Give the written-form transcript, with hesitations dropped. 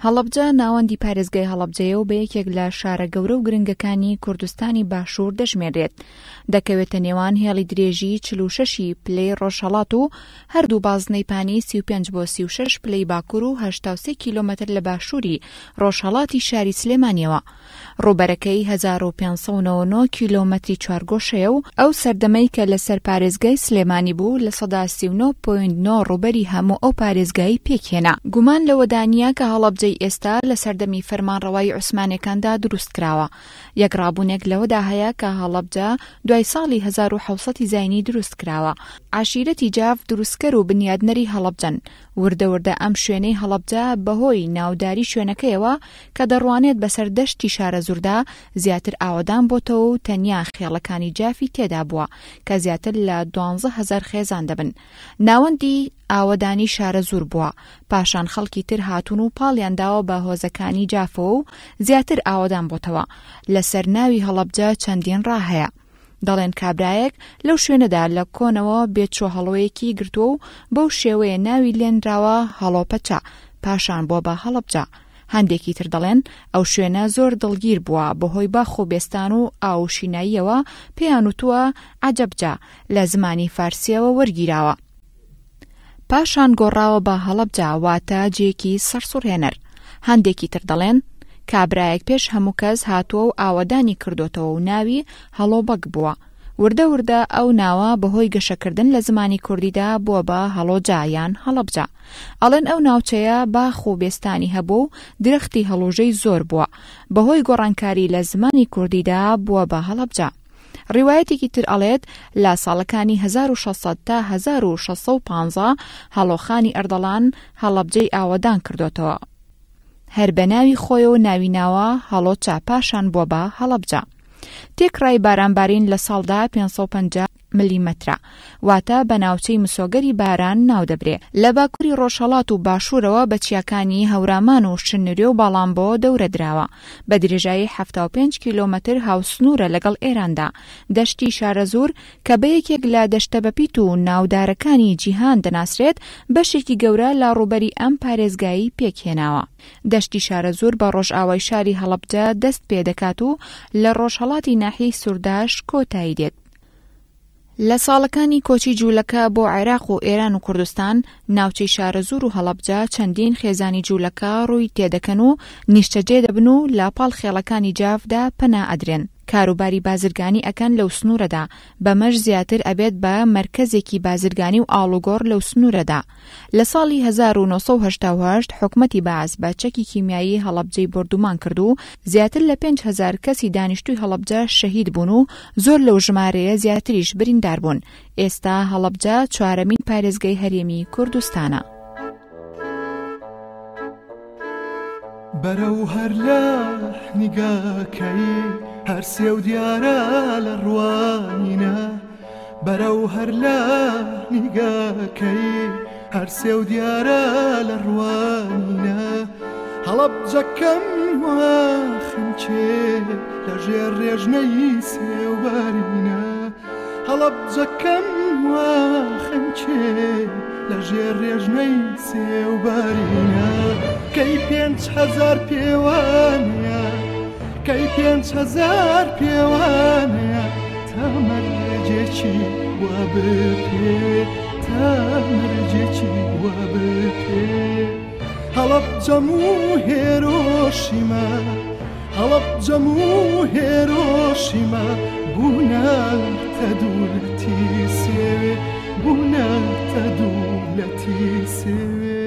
هەڵەبجە ناوەندی پارێزگای هەڵەبجەیە و بە یەکێک لە شارە گەورە و گرنگەکانی کوردستانی باشوور دەژمێنرێت. دەکەوێتە نێوان هێڵی درێژی 46 ی پلەی ڕۆژهەڵات و هەردوو بازنەی پانی 35 بۆ 36 پلەی باکوور و 83 کیلۆمەتر لە باشووری ڕۆژهەڵاتی شاری سلێمانیەوە. ڕووبەرەکەی 1599 کیلۆمەتری چوارگۆشەیە و ئەو سەردەمەی کە لەسەر پارێزگای سلێمانی بوو 39.9% ڕووبەری هەموو ئەو پارێزگایەی پێکهێنا. گومان لەوەدا نییە کە هەڵەبجەی ئێستا لە سەردەمی فەرمانڕەوایی عوسمانیەکاندا دروستکراوە. یەک ڕابوونێک لەوەدا هەیە کە هەڵەبجە دوای ساڵی 1700 ی زاینی دروستکراوە. عەشیرەتی جاف دروستکەر و بنیادنەری هەڵەبجەن. وردە وردە ئەم شوێنەی هەڵەبجە بەهۆی ناوداری شوێنەکەیەوە کە دەڕوانێت بەسەر دەشتی شارەزووردا زیاتر ئاوەدان بۆتەوە و تەنیا خێڵەکانی جافی تێدا بووە کە زیاتر لە 12 هەزار خێزان دەبن ناوەندی ئاوەدانی شارەزوور بووە پاشان خەڵکی تر هاتوون و پاڵیان داوە بە هۆزەکانی جافەوە و زیاتر ئاوەدان بۆتەوە لەسەر ناوی هەڵەبجە چەندین ڕا هەیە. دەڵێن کابرایەک لەو شوێنەدا لە کۆنەوە بێچوە هەڵۆیەکی گرتووە و بەو شێوەیە ناوی لێنراوە هەڵۆپەچە، پاشان بووە بە هەڵەبجە. هەندێکی تر دەڵێن ئەو شوێنە زۆر دڵگیر بووە بەهۆی باخ و بێستان و ئاو و شیناییەوە پێیان وتووە عەجەبجە، لە زمانی فارسییەوە وەرگیراوە. پاشان گۆڕاوە بە هەڵەبجە واتە جێیەکی سەرسوڕهێنەر. هەندێکی تر دەڵێن، کابرایەک پێش هەموو کەس هاتووە و ئاوەدانی کردۆتەوە و ناوی هەڵۆ بەگ بووە. وردە وردە ئەو ناوە بەهۆی گەشەکردن لە زمانی کوردیدا بووە بە هەڵۆجا یان هەڵەبجە. ئەڵێن ئەو ناوچەیە باخ و بێستانی هەبووە و درەختی هەڵوژەی زۆر بووە. بەهۆی گۆڕانکاری لە زمانی کوردیدا بووە بە هەڵەبجە. ڕیوایەتێکی تر ئەڵێت لە ساڵەکانی 1600 تا 1615 هەڵۆخانی ئەردەڵان هەڵەبجەی ئاوەدان کردۆتەوە. هەر بە ناوی خۆیەوە ناوی ناوە هەڵۆچە پاشان بووە بە هەڵەبجە. تێکڕای بارانبارین لە ساڵدا 550 ملیمەترە، واتە بە ناوچەی مسۆگەری باران ناودەبرێ. لە باکوری ڕۆژهەڵات و باشوورەوە بە چیاکانی هەورامان و شنرێ و باڵامبۆ دەورە دراوە. بە درێژایی 75 کیلۆمەتر هاوسنوورە لەگەڵ ئێراندا. دەشتی شارەزوور کە بە یەکێک لە دەشتە بەپیت و ناودارەکانی جیهان دەناسرێت، بەشێکی گەورە لە ڕووبەری ئەم پارێزگایەی پێکهێناوە. دەشتی شارەزوور بە ڕۆژئاوای شاری هەڵەبجە دەست پێ دەکات و لە ڕۆژهەڵاتی ناحیەی سورداش کۆتایی دێت. لە ساڵەکانی کۆچی جوولەکە بۆ عێراق و ئێران و کوردستان، ناوچەی شارەزوور و هەڵەبجە چەندین خێزانی جوولەکە ڕووی تێدەکەن و نیشتەجێ دەبن و لە پاڵ خێڵەکانی جافدا پەنا ئەدرێن. کاروباری بازرگانی ئەکەن لەو سنوورەدا، بەمەش زیاتر ئەبێت بە مەرکەزێکی بازرگانی و ئاڵوگۆڕ لەو سنوورەدا. لە ساڵی 1988 حکومەتی بەعس بە چەکی کیمیایی هەڵەبجەی بۆردومان کرد و زیاتر لە 5000 کەسی دانیشتووی هەڵەبجە شەهید بوون و زۆر لەو ژمارەیە زیاتریش بریندار بوون. ئێستا هەڵەبجە چوارەمین پارێزگای هەرێمی کوردستانە. بەرەو هەر لا نیگاکەی هەر سێو دیارە لە ڕوانینە بەرەو هەر لا نیگاکەی هەر سێو دیارە لە ڕوانینە هەڵەبجەکەم وا خنچێ لە ژێر ڕێژنەی سێوبارینە هەڵەبجەکەم وا خنچێ لە ژێر ڕێژنەی سێوبارینە کەی 5000 پێوانەیە کەی 5000 پێوانەیە تا مەرجێکی وا بپێ تا مەرجێکی وا بپێ هەڵەبجەم و هێرۆشیما هەڵەبجەم و هێرۆشیما بوونەتە دوولەتی سێوێ بوونەتە دوولەتی سێوێ.